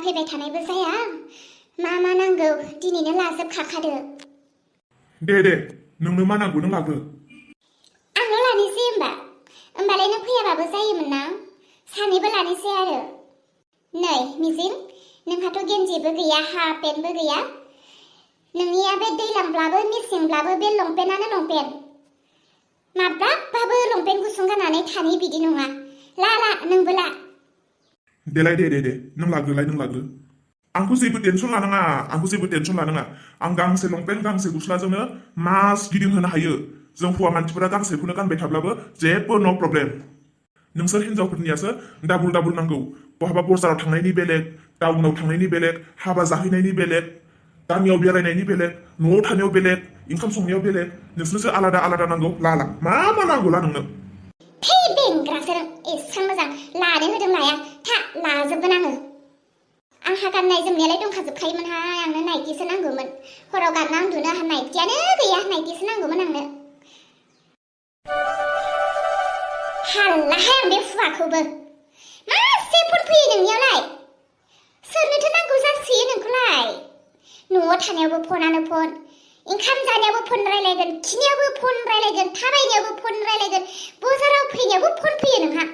फैबाय थानायबो जाया मा नांगौ दिनैनो लाजोबखादो। दे नोंनो मा नांगौ नों लाग्रो। आंल' लानोसै होमबालाय नों फैयाबाबो जायोमोन ना सानैबो लानोसै आरो। नै मिजिं नोंहाथ' गेन्जिबो गैया हाफ पेन्टबो गैया नोंनिया बे दैलांब्लाबो मेसेंब्लाबो बे लंपेन्टानो लंपेन्ट माब्लाबाबो लंपेन्ट गुसुं गाननानै थानि बिदि नङा। ला नोंबो ला। देलाय दे नों लाग्रो। आंखौ जेबो टेनसन लानाङा आं गांसे लंपेन्ट गांसे गस्लाजोंनो मास गिदिंहोनो हायो। जों हौवा मानसिफोरा गांसेखौनो गानबाय थाब्लाबो जेबो न' प्रब्लेम। नोंसोर हिनजावफोरनियासो डाबल नांगौ। बहाबा बाजाराव थांनायनि बेलेग, टाउनाव थांनायनि बेलेग, हाबा जाहैनायनि बेलेग, गामियाव बेरायनायनि बेलेग, न'आव थानायाव बेलेग, ओंखाम संनायाव बेलेग। नोंसोरसो आलादा नांगौ। ला मा नांगौ ला नोंनो। थै बेंग्रासो एसां मोजां लानो होदों लाया था लाजोबगोन आङो। आंहा गाननाय जोमनायालाय दंखाजोबखायोमोनहाय आंनो नाइटिसो नांगौमोन। हराव गानना उन्दुनो आंहा नाइटियानो गैया नाइटिसो नांगौमोन आंनो। हाल्लाहाय आं बे हुवाखौबो मासे फन फैयो नोंनियावलाय सोरनोथो नांगौ जासोयो नोंखौलाय। न'आव थानायावबो फनानो फन, ओंखाम जानायावबो फन रायलायगोन, खिनायावबो फन रायलायगोन, थाबायनायावबो फन रायलायगोन, बाजाराव फैनायावबो फन फैयो नोंहा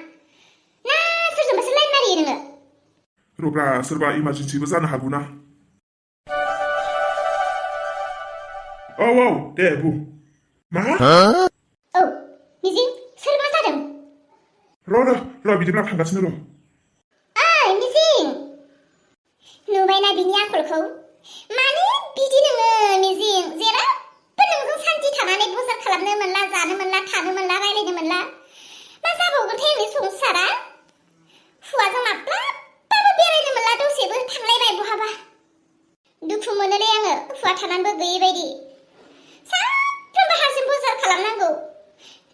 ना सोरजोंबासो लाइन मारियो नोङो? रब्रा सोरबा इमारजेन्सिबो जानो हागौ ना। औ दे बुं मा? औ मिजिं सोरबा जादों? र' बिदिब्ला थांगासिनो र'। ओइ मिजिं नुबायना बिनि आखलखौ मानो बिदि नोङो मिजिं जेरावबो नोंजों सान्थि थानानै बाजार खालामनो मोनला, जानो मोनला, थानो मोनला, रायलायनो मोनला। मा जाबावगोनथाय आंनि संसारा? हुवाजों माब्लाबाबो बेरायनो मोनला, दसेबो थांलायबाय बहाबा। दुखु मोनोलै आङो हुवा थानानैबो गैयै बायदि। सानफ्रोमबो हारसिं बाजार खालामनांगौ।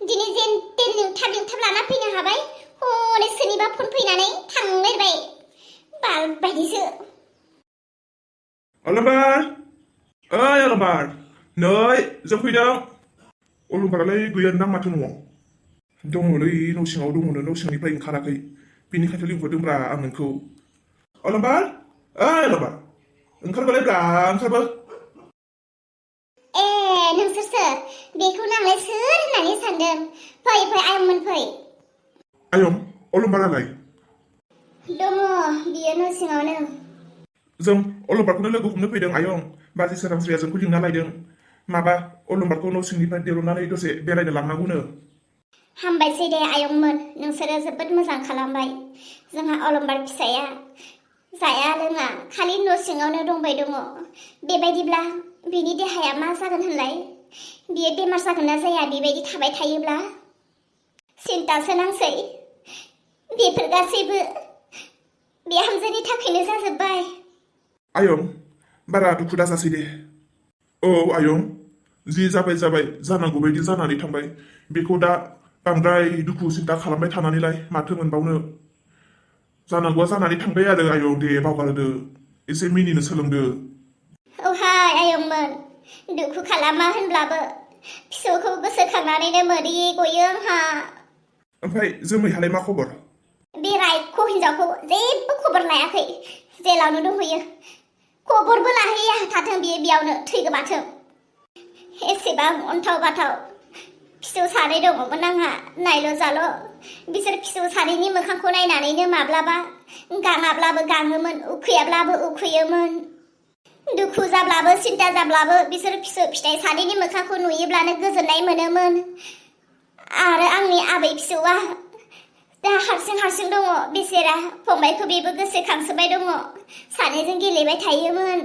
दिनै जेन तेन लिंथाब लाना फैनो हाबाय, हनै सोरनिबा फन फैनानै थांलायबाय बाल बायदिसो। अलंबार नै जों फैदों। अलंबारालाय गैयानोदां माथो न'आव दङलै न' सिङाव दङनो, न' सिंनिफ्राय ओंखाराखै बेनिखायनो लिंहरदोंब्रा आं नोंखौ। अलंबार ओंखारबालाय ब्रा ओंखारबो। ए नोंसोरसो बेखौनो आंलाय सोर होननानै सानदों। फै आयंमोन फै। आयं अलंबारालाय? दङ बियो न' सिङावनो। जों अलंबारखौनो लोगो हमनो फैदों आयं। बाजै सोरांस्रिया जोंखौ लिंना लायदों। माबा अलंबारखौ न' सिंनिफ्राय दिरुननानै दसे बेरायनो लांनांगौनो। हामबायसै दे आयंमोन, नोंसोरो जोबोद मोजां खालामबाय। जोंहा अलंबार फिसाया जाया लोङा खालि न' सिङावनो दंबाय दङ। बेबायदिब्ला बिनि देहाया मा जागोन होनलाय? बियो बेमार जागोन ना जाया बेबायदि थाबाय थायोब्ला? सिन्तासो नांसै। बेफोर गासैबो बिहामजोनि थाखायनो जाजोब्बाय। आयं बारा दुखु दाजासै दे। औ आयं, जि जाबाय जानांगौ बायदि जानानै थांबाय। बेखौ दा बांद्राय दुखु सिन्ता खालामबाय थानानैलाय माथो मोनबावनो। जानांगौआ जानानै थांबाय आरो आयं दे बावगारदो, एसे मिनिनो सोलोंदो। औहाय आयंमोन, दुखु खालामा होनब्लाबो फिसौखौ गोसोखांनानैनो मोदैयै गयो आंहा। ओमफ्राय जोमैहालाय मा खबर? बे रायख' हिनजावखौ जेबो खबर लायाखै, जेलावनो दंहैयो। खबरबो लाहैया थाथों बियो बेयावनो थैगोमाथों। एसेबां अन्थाव बाथाव फिसौ सानै दङमोन आंहा, नायल' जाल'। बिसोर फिसौ सानैनि मोखांखौ नायनानैनो माब्लाबा गाङाब्लाबो गाङोमोन, उखैयाब्लाबो उखैयोमोन। दुखु जाब्लाबो सिन्ता जाब्लाबो बिसोर फिसौ फिथाइ सानैनि मोखांखौ नुयोब्लानो गोजोननाय मोनोमोन। आरो आंनि आबै फिसौआ दा हारसिं दङ बेसेरा। फंबायखौ बेबो गोसोखांसोबाय दङ, सानैजों गेलेबाय थायोमोन।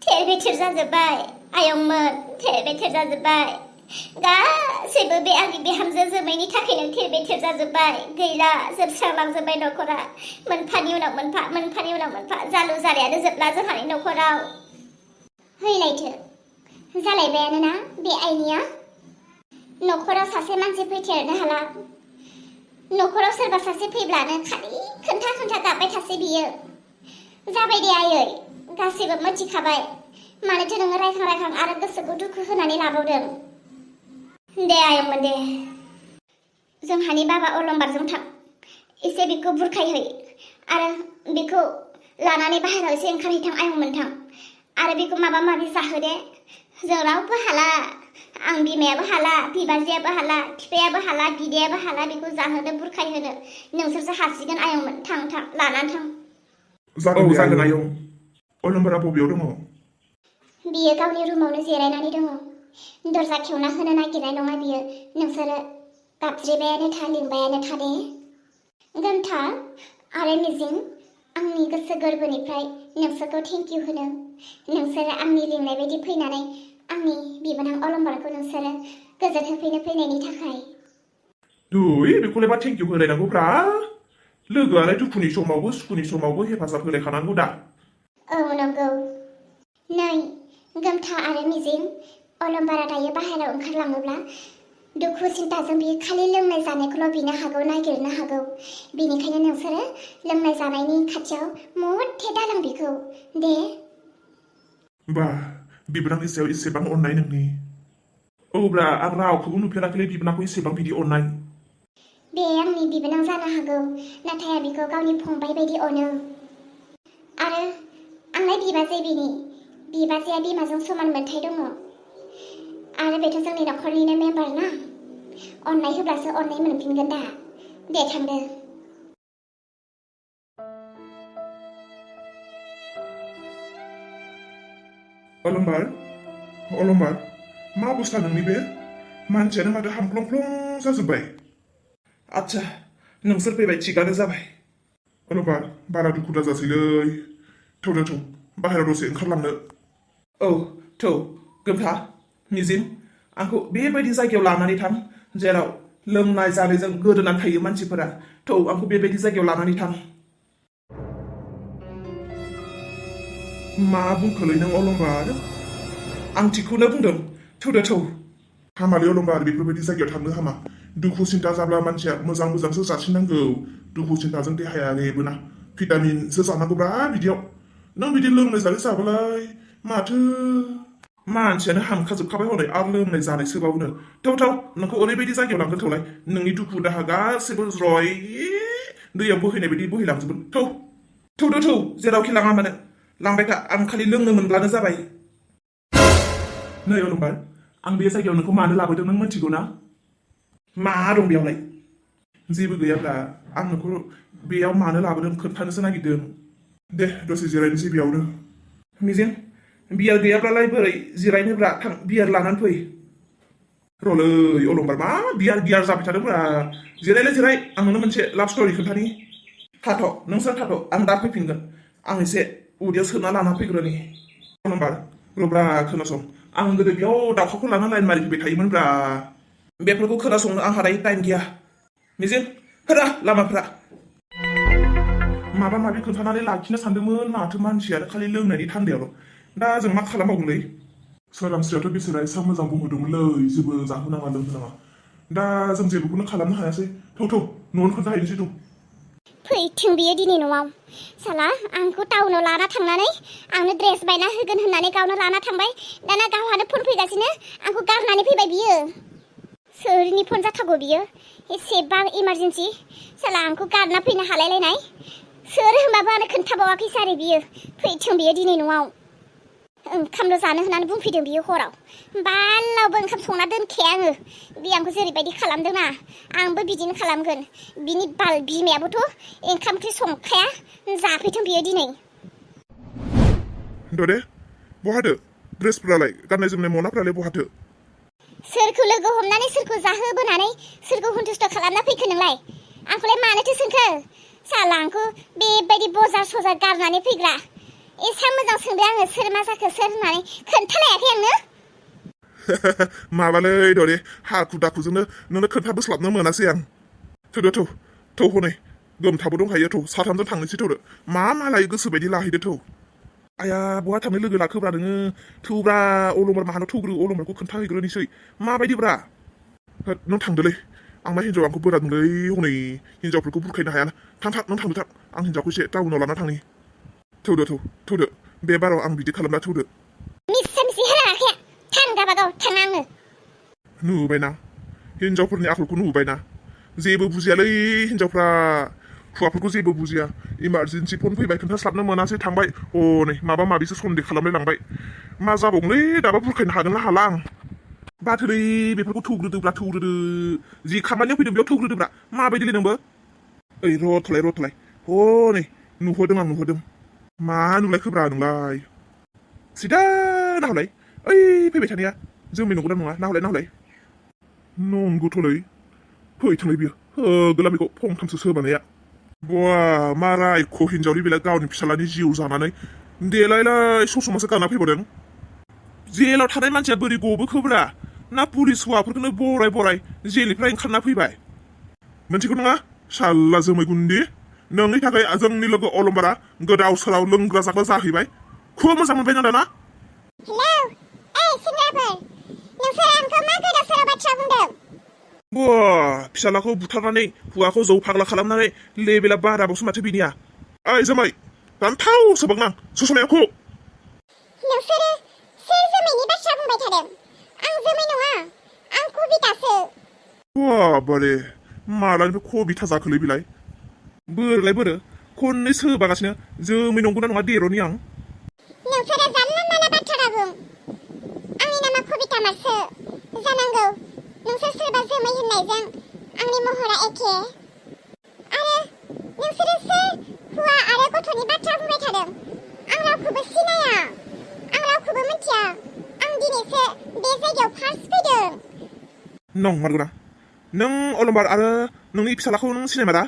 थेर बेथेर जाजोब्बाय आयंमोन, थेर बेथेर जाजोब्बाय। गासैबो बे आंनि बिहामजो जोमैनि थाखायनो थेर बेथेर जाजोब्बाय। गैला, जोबस्रांलांजोब्बाय न'खरा। मोनफानि उनाव मोनफा जालु जालायानो जोबला जोंहानि न'खराव। हैलायथो जालायबायानो ना बे आइनिया। न'खराव सासे मानसि फैथेरनो हाला। न'खराव सोरबा सासे फैब्लानो खालि खोन्था गाबबाय थासै बियो। जाबाय दे आयै, गासैबो मिथिखाबाय। मानोथो नोङो रायखां आरो गोसोखौ दुखु होनानै लाबावदों? दे आयंमोन दे, जोंहानि बाबा अलंबारजों थां, एसे बेखौ बुरखायहै आरो बेखौ लानानै बाहेरायाव एसे ओंखारहैथां आयंमोनथां आरो बेखौ माबा माबि जाहोदे जों रावबो हाला आं बिमायाबो हाला बिबाजैयाबो हाला बिफायाबो हाला बिदायाबो हाला बेखौ जाहोनो बुरखायहोनो नोंसोरसो हासिगोन आयंमोन थां थां लानानै थां जागोन आयं अलम्बारा बबेयाव दङ बियो गावनि रुमावनो जिरायनानै दङ दरजा खेवना होनो नागिरनाय नङा बियो नोंसोरो गाबज्रिबायानो था लिंबायानो था दे गोमथा आरो मिजिं आंनि गोसो गोरबोनिफ्राय नोंसोरखौ थेंक इउ होनो नोंसोरो आंनि लिंनाय बायदि फैनानै आंनि बिबोनां अलम्बारखौ नोंसोरो गोजोन होफैनो फैनायनि थाखाय दुइ बेखौलाय मा थेंक इउ होलायनांगौब्रा लोगोआलाय दुखुनि समावबो सुखुनि समावबो हेफाजाब होलायखानांगौ दा औ नंगौ नै गोमथा आरो मिजिं अलम्बारा दायो बाहेरायाव ओंखारलाङोब्ला दुखु सिन्ताजों बियो खालि लोंनाय जानायखौल' बिनो हागौ नागिरनो हागौ बेनिखायनो नोंसोरो लोंनाय जानायनि खाथियाव मथे दालां बिखौ दे बा बिबोनांनि सायाव एसेबां अननाय नोंनि औब्रा आं रावखौबो नुफेराखैलै बिबोनांखौ एसेबां बिदि अननाय बे आंनि बिबोनां जानो हागौ नाथाय आं बिखौ गावनि फंबाय बायदि अनो आरो आंलाय बिबाजै बिबाजैया बिमाजों समान मोन्थाय दङ आरो बेथ' जोंनि न'खरनिनो मेम्बार ना अननाय होब्लासो अननाय मोनफिनगोन दा दे थांदो अलम्बार मा अबस्था नोंनि बे मानसियानो माथो हामख्लंख्लं जाजोब्बाय आच्छा नोंसोर फैबाय थिगानो जाबाय अलम्बार बारा दुखु दाजासैलै थौ बाहेरायाव दसे ओंखारलांनो औ थौ गोमथा मिजिं आंखौ बेबायदि जायगायाव लानानै थां जेराव लोंनाय जानायजों गोदोनानै थायो मानसिफोरा थौ आंखौ बेबायदि जायगायाव लानानै थां मा बुंखोलै नों अलम्बार आं थिगखौनो बुंदों थौ हामालै अलम्बार बेफोरबायदि जायगायाव थांनो हामा दुखु सिन्था जाब्ला मानसिया मोजांसो जासिनांगौ दुखु सिन्थाजों देहाया रेबोना भिटामिनसो जानांगौब्रा बिदियाव नों बिदि लोंनाय जानाय जाबालाय माथो मानसियानो हामखाजोबखाबाय हनै आरो लोंनाय जानाय सोबावनो थौ नोंखौ ओरैबायदि जायगायाव लांगोन थौलाय नोंनि दुखु दाहा गासैबो ज्रय दैयाव बोहैनाय बायदि बोहैलांजोबगोन थौ जेरावखि लाङा मानो लांबाय था आं खालि लोंनो मोनब्लानो जाबाय नै अलम्बार आं बे जायगायाव नोंखौ मानो लाबोदों नों मिथिगौ ना मा दं बेयावलाय जेबो गैयाब्ला आं नोंखौ बेयाव मानो लाबोदों खोन्थानोसो नागिरदों दे दसे जिरायनोसै बेयावनो मिजिं बियार गैयाब्लालाय बोरै जिरायनोब्रा थां बियार लानानै फै रलै अलम्बार मा बियार जाबाय थादोंब्रा जिराय आं नोंनो मोनसे लाभ स्ट'रि खोन्थानि थाथ' नोंसोर थाथ' आं दा फैफिनगोन आं एसे उदैयाव सोना लाना फैग्रोनि अलम्बार रब्रा खोनासं आं गोदो बेयाव दाउखाखौ लाना लाइन मारिफैबाय थायोमोनब्रा बेफोरखौ खोनासंनो आंहा दायो टाइम गैया मिजिं होरा लामाफ्रा माबा माबि खोन्थानानै लाखिनो सानदोंमोन माथो मानसियानो खालि लोंनायनि थान्दायावल' दा जों मा खालामबावगोनलै सोरांस्रियाथ' बिसोरा एसे मोजां बुंहरदोंमोनलै जेबो जाहोनाङा लोंहोनाङा दा जों जेबोखौनो खालामनो हायासै थौ न'आवनो खोन्थाहैनोसै थौ फैथों बियो दिनै न'आव साला आंखौ टाउनाव लाना थांनानै आंनो ड्रेस बायना होगोन होननानै गावनो लाना थांबाय दाना गावहानो फन फैगासिनो आंखौ गारनानै फैबाय बियो सोरनि फन जाथावगौ बियो एसेबां इमारजेन्सि साला आंखौ गारना फैनो हालायलायनाय सोर होनबाबो आंनो खोन्थाबावाखै सारे बियो फैथों बियो दिनै न'आव ओंखामल' जानो होननानै बुंफैदों बियो हराव बालावबो ओंखाम संना दोनखाया आङो बे आंखौ जेरैबायदि खालामदोंना आंबो बिदिनो खालामगोन बिनि बाल बिमायाबोथ' ओंखाम ओंख्रि संखाया जाफैथों बियो दिनै दे बहाथो ड्रेसफ्रालाय गाननाय जोमनाय मनाफ्रालाय बहाथो सोरखौ लोगो हमनानै सोरखौ जाहोबोनानै सोरखौ हुन्थुस्ट' खालामना फैखो नोंलाय आंखौलाय मानोथो सोंखो साला आंखौ बेबायदि बजार सजार गारनानै फैग्रा एसां मोजां सोंदों आङो सोर मा जाखो सोर होननानै खोन्थालायाखै आंनो माबालै दरे हाखु दाखुजोंनो नोंनो खोन्थाबोस्लाबनो मोनासै आं थौ हनै गोमथाबो दंखायो थौ साथामजों थांनोसै थौदो मा लायो गोसो बायदि लाहैदो थौ आया बहा थांनो लोगो लाखोब्रा नोङो थौब्रा अलम्बार माहानाव थौग्रो अलम्बारखौ खोन्थाहैग्रोनोसै माबायदिब्रा नों थांदोलै आंना हिन्जाव आंखौ बोरादोंलै हनै हिन्जावफोरखौ बुरखायनो हायाना थां नों थांदो थां आं हिन्जावखौ एसे टाउनाव लाना थांनि थौदो बे बाराव आं बिदि खालामना थौदो मिसि होनाखै थां गाबागाव थां आङो नुबायना हिन्जावफोरनि आखलखौ नुबायना जेबो बुजियालै हिन्जावफ्रा हौवाफोरखौ जेबो बुजिया इमारजेन्सि फन फैबाय खोन्थास्लाबनो मोनासै थांबाय हनै माबा माबिसो सन्देह खालामलाय लांबाय मा जाबावलै दाबा बुरखायनो हागोन ना हाला आं बाथोलै बेफोरखौ थौग्रोदो जि खामानियाव फैदों बेयाव थौग्रोदोब्रा माबायदिलै नोंबो ओइ रथलाय हनै नुहरदों मा नुलायखोब्रा नोंलाय सिदा नाहरलाय ओइ फैबाय थानाया जोमै नंगौना नङा नाहरलाय नंगौथ'लै फैथोंलै बियो होगोला बेखौ फंथामसो सोबानाया बवा मा रायख' हिनजावनि बेलाय गावनि फिसालानि जिउ जानानै देलायलाय ससमासो गाना फैबावदों जेलाव थानाय मानसिया बोरै गबोखोब्रा ना पुलिस हौवाफोरखौनो बराय जेलनिफ्राय ओंखारना फैबाय मोनसेखौ नङा साल्ला जोमै गुन्दि नोंनि थाखाय जोंनि लोगो अलंबारा गोदाव सोराव लोंग्रा जाग्रा जाहैबाय खुब मोजां मोनबाय ना दाना हेलौ ओइ सेंग्राफोर नोंसोर आंखौ मा गोदाव सोराव बाथ्रा बुंदों बा फिसालाखौ बुथारनानै हौवाखौ जौ फाग्ला खालामनानै लेबेला बाराबावसो माथो बिनिया ओइ जोमै दानथाव सोबांनां ससमायाखौ नोंसोरो सोर जोमैनि बाथ्रा बुंबाय थादों आं जोमै नङा आं कबितासो बाबारे मालानिफ्राय कबिता जाखोलै बिलाय बोरो खननै सोबागासिनो जोमै नंगौना नङा देर'नि आं नोंसोरो जानला माला बाथ्रा दाबुं आंनि नामा कबिता मारसो जानांगौ नोंसोर सोरबा जोमै होननायजों आंनि महरा एखे आरो नोंसोरो सोर हौवा आरो गथ'नि बाथ्रा बुंबाय थादों आं रावखौबो सिनाया आं रावखौबो मिथिया आं दिनैसो बे जायगायाव फार्स्ट फैदों नंमारगौना नों अलंबार आरो नोंनि फिसालाखौ नों सिनायमारा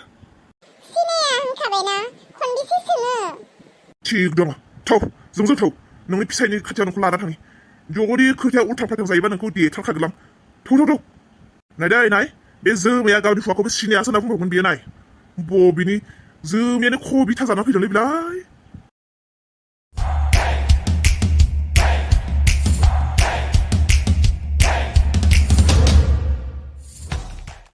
सिनाया होनखाबायना खनबेसे सोङो थिग दङ थौ जोंजों थौ नोंनि फिसायनि खाथियाव नोंखौ लाना थाङि जगदि खोथाया उल्थां फाल्थां जायोबा नोंखौ देथारखागोन आं थौ नाय बे जोमाया गावनि हौवाखौबो सिनायासो होनना बुंबावगोन बियो नाय बबिनि जोमायानो कबिता जाना फैदोंलै बिलाय